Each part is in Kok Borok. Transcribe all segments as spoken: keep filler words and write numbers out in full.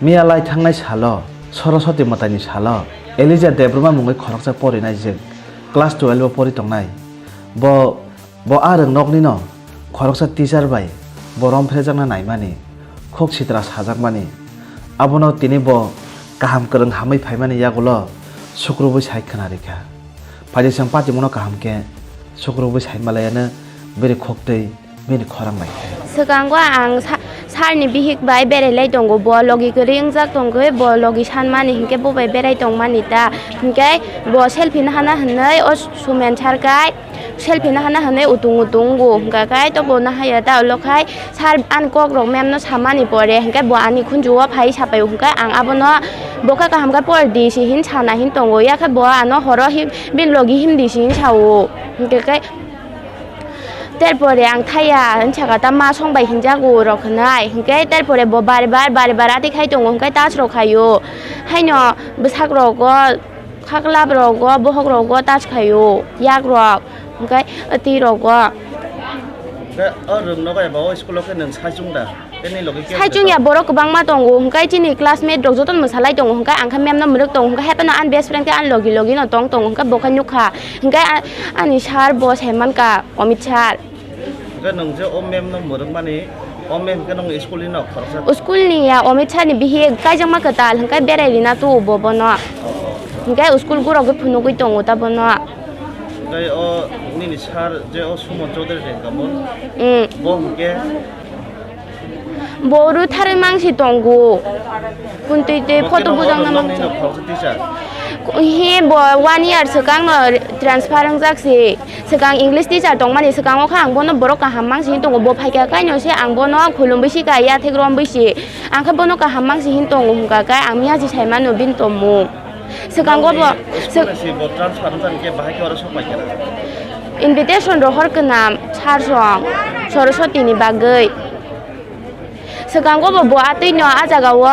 Miya lai thangnai salo, Soroswati mwtaini salo, Elijah Debbarma mungwi khoroksa porinai jwk class twelve o pori tongnai. Bo, bo a rwngnoknino khoroksa teacher bai bo romphrejakna naimani, khuk sitra sajakmani. Abono tini bo kaham kwrwng hamwi phaimani yagulo sukrubwi sai khna rikha. Phaidi chwng patimungo kaham khe sukrubwi sai malaiano bini khuk twi bini khorang bai khe. Swkango ang sa-, sarni bihik bai berai lai tongo, bo logi kwrwi wngjak tongwi, bo logi sanmani hinkhe bo bai berai tongmani ta, hinkhe bo selfie nahana hinwi o Sumen sar kai selfie nahana hinwi utung utung wngo, hwnkha khe to bo nahaya ta ulo khai sar ani kokrok ma'am no samani pore hinkhe bo ani khunju o phai sapai o, hwnkhe ang abono bo khe kaham khe por di si hin sana hin tongo, yakhe bo ano horo hi-, bini logi himdi si hin sao, hinkhe khe. Terpore ang thaya, hinsa kata ma song bai hinjago rok hinai. Hinkhe terpore bo bar bar, bar bar ati khai tongo, hinkhe touch rok khaio. Haino bwsak rogo, khaklap rogo, bohok rogo touch khaio, yak rok, hinkhe ati rogo. Hinkhe o rwng nogo eba o school o khe nwng sai chwng da? Tei nini logi kebo Sai de chwngya tongo? Borok kwbangma tongo, hwnkhe chini classmate rok jotono mwsalai tongo, hwnkhe ang khe ma'am no mwrwk tongo, hwnkhe haiphano ani best friend khe ani logi logi no tong tongo, hwnkhe bo khe nukha, hwnkhe a-, ani sir bo saimankha, Amit sir. Hwnkhe nwng je o ma'am no mwrwkmani, o ma'am khe nongni school ni no khoroksa? School ni ya, Amit sir ni bihik kaijakma kwtal, hwnkhe berai rina tuo bo bono. Oh, oh. Hwnkhe school guro khe phunugwi tongo ta bono. Tei o nini sir je o Suman Chaudhary de hwnkha bo? Mm. Bo hwnkhe? Bo rutharwi mangsi tongo. Kuntwi twi Bo photo khe budang no na nongni mangsi. No khoroksa teacher? He bo one year swkang no transfer wngjak si. Swkang English teacher tongmani swkang o kha ang bono borok kaham mangsi hin tongo. Bo phaikha kaino se ang bono khulumwi si ka ya thek romwi si. Ang khe bono kaham mangsi hin tongo hwnkha khe ang miya si sai mano bini tongmung. Swkango bo Nokni school sw- ni si bo transfer wngkha hwnkhe bahai khe oro sok pai khe na? Invitation rohor kwnam sir song Saraswati ni bagwi. Swkango bo, bo atwi no a jaga o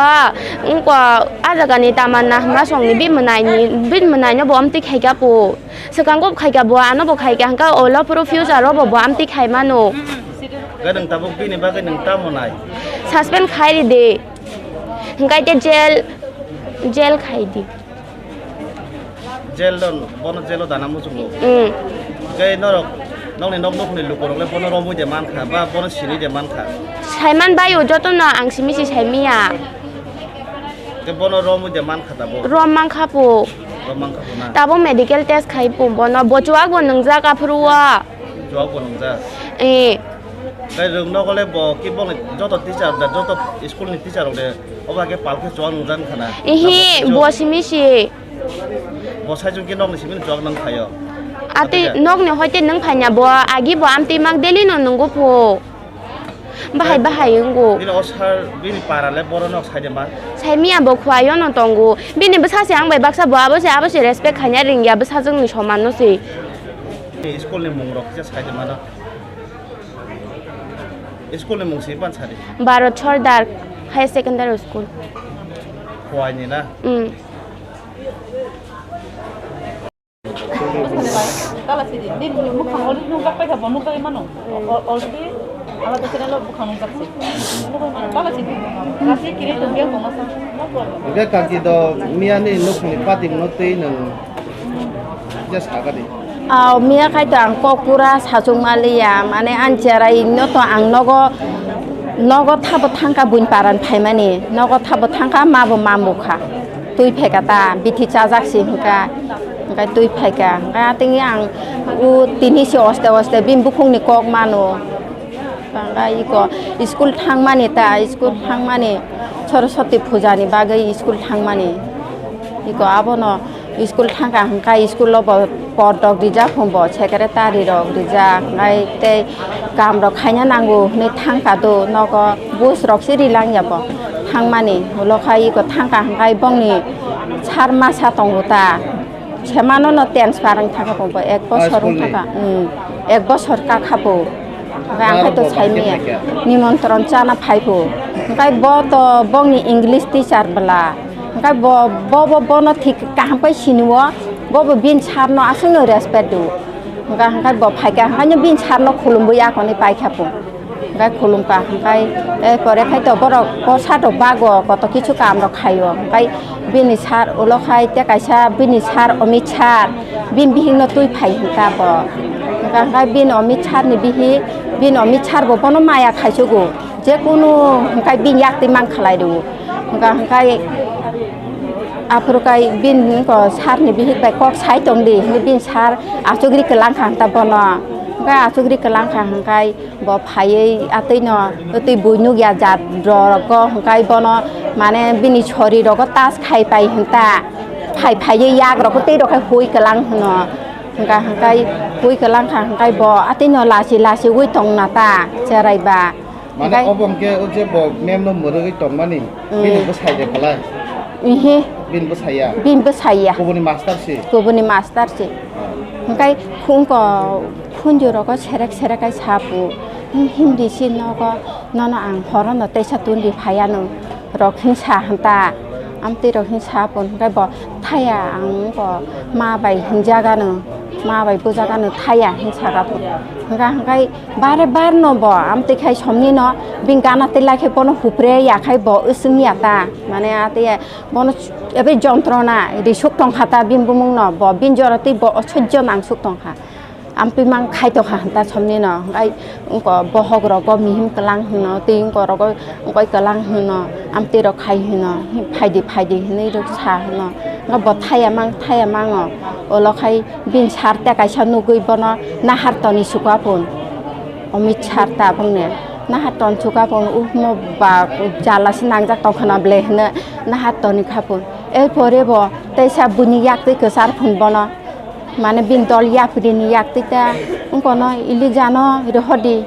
wngkha, a jaga ni tamanna hwnma song ni bini mwnai ni, bini mwnai no bo amtwi khaikha po. Swkango bo khaikha bo, ano bo khaikha hwnkha, olo phuru future o bo, bo amtwi khai mano. Hwnkhe nwng tabuk bini bagwi nwng tamo nai? Suspend khai ridi. Hwnkhe te jail, jail khai di. Jail don, bono jail o dana muchungo. Mm. Tei norok, nokni nok nukhungni lukurok le bono romwi de mankha, ba bono sinwi de mankha? Saiman bai o, jotono ang simi si saimiya. Tei bono romwi de mankha tabo? Rom mankha po. Rom mankha po na? Tabo medical test khai po bono, bo chuak bo nwngjak aphuru o. Chuak bo nwngjak? Eh. Tei rwng nogo le bo ki bongni joto teacher da, joto school ni teacher rok de, obo hake pal khe chuak nwngjak wngkha na? Ihi, Abo bo simi si. Bo sai chwng khe nokni simi chuak nang phaio. Ati Ati de? Nokni hoite nang phainya bo, agi bo amtwi mang daily no nungo pho. Bahai Tei bahai wngo. Bini o sir, bini para le boro nok sai de ma? Sai miya bo khwai o no tongo. Bini bwsa se ang bai baksa bo abo se, abo se respect khaina ringya bwsa jwngni soman no se. School ni mung rok kisa sai de ma no? School ni mung simi pan sadi. Bharat Sardar Higher Secondary School. Khowai ni na? Mm. Tala sidi, din mukhang already nukjak paikha, bo nukjagwi mano. Al-, already alada channel o bukhang nukjak se. Tala sidi, kasi kiri tongya tongma sa, no problem. Hwnkhe kaki do miyani nukhungni patimno twi nwng kisa sakadi. Aw, miya khai to ang kok pura sachukma liya, mane ani cherai no to ang nogo, nogo thabo thangkha buini paran phaimani, nogo thabo thangkha ma bo mambo kha, twi phaikha ta, bithi chajak si hwnkha, hwnkhe twi phaikha, hwnkhe atwngwi ang o tini si oste oste bini bukhukni kok mano. Bangkha iko school thangmani ta, school thangmani Saraswati puja ni bagwi school thangmani. Iko abono school thangkha hwnkha school o bo por rok rijak hwn bo secretary rok rijak hwnkhe tei kam rok khaina nango hwnwi thangkha do nogo bus rok se rilang ya bo thangmani ulo khai iko thangkha hwnkhe bongni sar masa tongo ta. Semano no transfer wng thangkha bo, bo ek Ah, bosor wng school ni? Thangkha, hmm, ek bosor kakha bo. Hwnkhe ang Aro khai to bo sai bahai khe maya, phai kha? Nimontron chana phai bo. Hwnkhe bo to bongni English teacher bwla. Hwnkhe bo, bo, bo, bono thik kaham khe sini o, bo, bo bini sir no aswk no respect do. Hwnkhe, hwnkhe bo phai kha, hwnkhe bini sir no khulumwi yakoni pai kha bo. Khe khulumkha hwnkhe, eh, pore khai to borok posa rok bago koto kichu kam rok khaio. Hwnkhe bini sir ulo khai te kaisa bini sir Amit sir bini bihik no twi phai hwnkha bo. Hwnkha hwnkhe bini Amit sir ni bihik, bini Amit sir bo bono maya khaichugo. Je kunu hwnkhe bini yak twi mang khalai rwo. Hwnkha hwnkhe aphuru khai bini ko sir ni bihik bai kok sai tong di hwnwi bini sir achugri kwlang kha hwnkha bono. Hwnkhe achugri kwlang kha hwnkhe bo phaiwi atwi no twi bui nukya jat rok go hwnkhe bono mane bini sori rogo tas khai pai hwnta phai phaiwi yak rok twi rok khai hui kwlang hwno hwnkha hwnkhe hui kwlang kha hwnkhe bo atwi no lachi lachi ui tong na ta cherai ba. Mane hwnkhe obo hwnkhe o je bo mem no mwrwgwi tongmani, mm, bini bwsai de kwlai? Ihi. Bini bwsai ya? Bini bwsai ya. Kubuni master si? Kubuni master si. Ah. Hwnkhe khungko khunju rogo serek serek kai sapu. Hindi si nogo nono ang horono teisa tundi phaiano rok hinsa hwnta. Amtwi rok hinsa pun hwnkhe bo thaya ang bo ma bai hinjagano, ma bai bujagano thaya hinsa gapun. Hwnkha hwnkhe bare bar no bo amtwi khai somni no bini gana tei lai khe bono hupre ya khai bo wswng ya ta. Mane atwi bono ebe jontrona risuk tongkha ta bini bumung no bo bini jora twi bo osojjo nangsuk tongkha. Amtwi mang khai tongkha hwnta somni no, hwnkhe wngko bohok rogo mihim kwlang hwno, tei wngko rogo wngkoi kwlang hwno, amtwi rok khai hwno, phaidi phaidi hwnwi rwksa hwno. Wngkha bo thaya mang, thaya mango, ulo khai bini sir ta kaisa nugwi bono nahar toni suka pun, Amit sir ta bongni nahar ton suka pun, uhmo ba jala se nangjak tongkha na ble hwno nahar toni kha pun. Er pore bo teisa buini yak twi kwchar pun bono. Mane bini dol yapri ni yak twi ta wngkono Elija no rohor di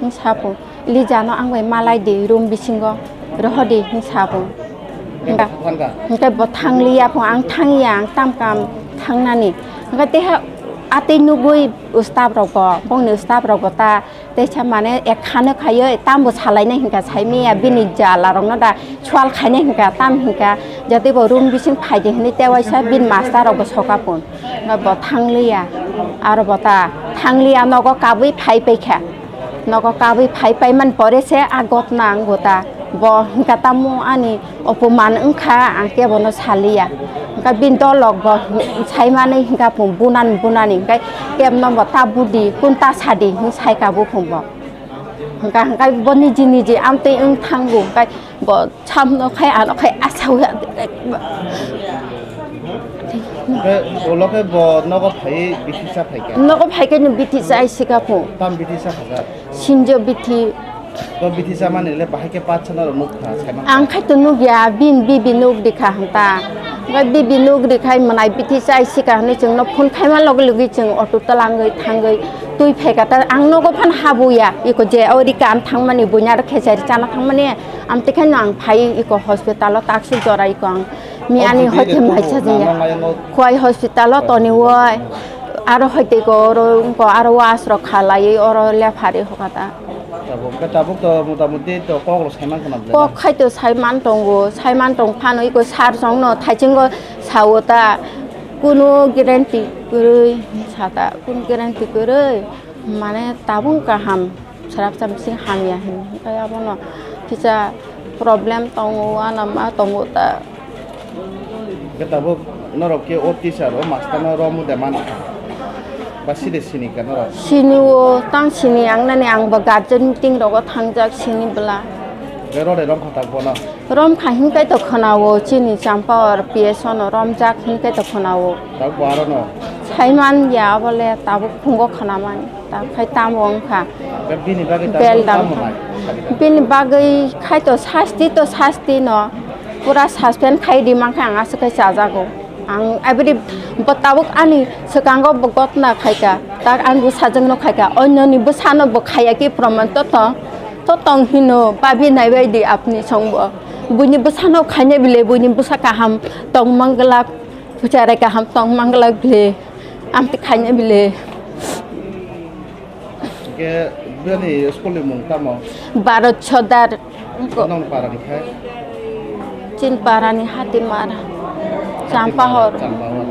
hwn sapo. Elija no ang bai malai di room bisingo rohor di hwn sapo. Hwnkha hwnkhe bo thang liya pho ang thang ya ang tam kam thang nani. Hwnkhe teha atwi nugwi staff rok bo bongni staff rok bo ta Teisa mane ek khano khaio, tambo salainai hinka saimaya bini jala rokno da swal khainai hinka tam hinka jatwi bo room bising phaidi hinwi tewaisa bini master rok bo soka pun. Bo thangliya, aro bo ta thangliya nogo kabui phai paikha. Nogo kabui phai paimani pore se a gotna ang bo ta bo hinka tamo ani Opoman wngkha, ang kebono saliya. Hwnkha bini dolok bo saimanwi hwnkha pung bunani bunani, hwnkha kebno bo ta budi, kun ta sadi hwn saika buphung bo. Hwnkha, hwnkha bo niji niji amtwi wng thango, hwnkha bo samno khai ano khai asawi. Hwnkhe ulo khe bo nogo phaiwi bithi cha phaikha? Nogo phaikhe no bithi chai sika pung. Tam bithi cha khaja? Sinjo bithi. To bithi chamani le bahai khe paat chana rok nuk kha, saiman. Ang khai to nuk ya, bin bibi nuk di kha hwn ta. Hwnkhe bibi nuk di khai mwnai bithi chai sika hwnwi chwngno phone khaima logi logi chwng auto twlangwi thangwi twi phaikha ta. Ang nogo phan habu ya, iko je o rika ang thangmani buina aro khechari chana thangmani. Amtwi khaino ang phai iko hospital o taksuk jora iko ang miyani hoite maisa jaya. Khwai hospital o toni woi. Aro hoite ko oro wngko aro was rok khalaiwi oro lephari hokata. Tabuk, tabuk to mota moti to kok rok saiman khna bwle. Kok khai to saiman tongo, saiman tong phano iko sar song no thaiching go sao ta, kuno guarantee kwrwi sa ta, kun guarantee kwrwi mane tabung kaham srapsa bising hamya hin. Abono kisa problem tongo, ana ma tongo ta. Hwnkhe tabuk norok khe o teacher, o master no romu de mano kha? Ba side sini kha norok? Sini o, tang sini ang nani ang bo guardian meeting rogo thangjak sini bwla. Hwnkhe rode rom kha tak bono? Rom kha hinkai to khwnao, chini Champahor P S O no romjak hinkai to khwnao. Tak bo aro no? Saiman ya obole tabuk phungo khwnamani. Ta khai tamo wngkha. Be bini bagwi ta beldam tamo nai? Bini bagwi khai to sasti to sasti no pura suspend khai ri mankha ang aswk khai chajago. Ang abri bo tabuk ani swkango bo gotna khaika. Tak ang bwsajwk no khaika. Onyo ni bwsano bo khaya ki proman to tong. To tong hino babi nai bai di apni songbo. Buini bwsano khaina bile buini bwsa kaham tong manglak. Bwchare kaham tong manglak bile. Amtwi khaina bile. Hwnkhe bini school ni mung tamo? Bharat Sodar. Nong parani khai? Chin parani Hatimara. Champahor. Champahor.